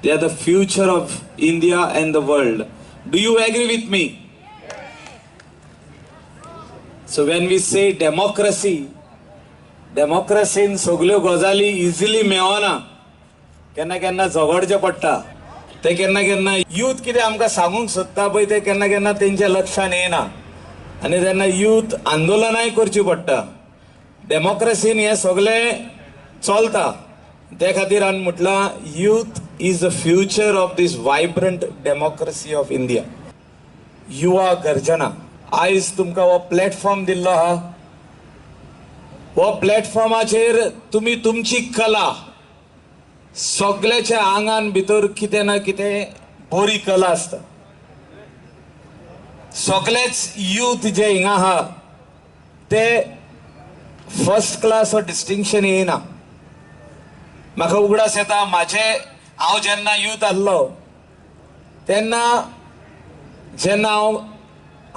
They are the future of India and the world. Do you agree with me? So when we say democracy, डेमोक्रसीन सगल्यो गजाली easily मेळना, केन्ना केन्ना झगडचें पडटा. ते केन्ना केन्ना यूथ कितें आमकां सांगूंक सोदता पळय ते केन्ना केन्ना तेंच्या लक्षान येना आनी तेन्ना यूथ आंदोलनाय करची पडटा. डेमोक्रसीन हें सगळें चलता. ते खातीर हांवें म्हटलां youth is the future of this vibrant democracy of India. Yuva Garjana आयज तुमकां हो प्लॅटफॉर्म दिल्लो आहा. हो प्लॅटफॉर्माचेर तुमी तुमची कला सगळ्याच्या आंगान भितर कितें ना कितें बरी कला आसता. सगळेच यूथ जे हिंगा आहा ते फर्स्ट क्लास हो डिस्टिंक्शन येयना. म्हाका उगडास येता म्हाजे हांव जेन्ना यूथ आहलो तेन्ना जेन्ना हांव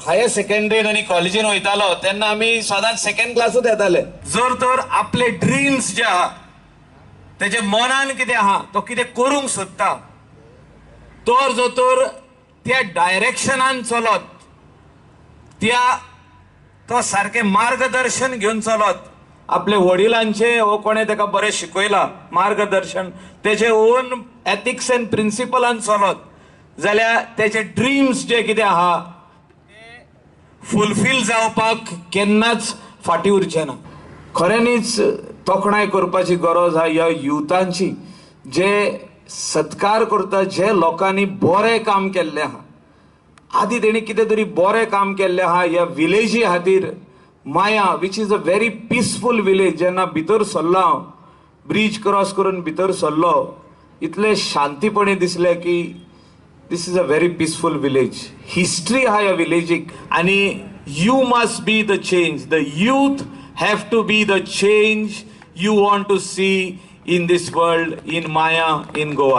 हायर सेकंडरीन आनी कॉलेजीन वयतालो तेन्ना आमी सदांच सेकंड क्लासूच येताले. जर तर आपले ड्रीम्स जे आहा तेजे मनान कितें आहा तो कितें करूंक सोदता तर जो तर त्या डायरेक्शनान चलत त्या तो सारकें मार्गदर्शन घेवन चलत आपले वडिलांचे हो कोणें ताका बरें शिकयलां मार्गदर्शन तेजे ओन एथिक्स एंड प्रिंसिपलान चलत जाल्यार तेजे ड्रीम्स जे कितें आहा ते फुलफील जावपाक केन्नाच फाटीं उरचें ना. खऱ्यांनीच तोखणाय करपाची गरज आहा ह्या युथांची जे सत्कार करता, जे लोकांनी बरें काम केल्लें आहा. आदी तेणी कितें तरी बरें काम केल्लें आहा ह्या विलेजी खातीर. Maya which is a very peaceful village, जेन्ना भितर सरलो हांव ब्रीज क्रॉस करून भितर सरलो इतलें शांतीपणे दिसलें की this is a very peaceful village. History आहा ह्या विलेजीक आनी you must be the change. The youth have to be the change you want to see in this world, in Maya, in Goa.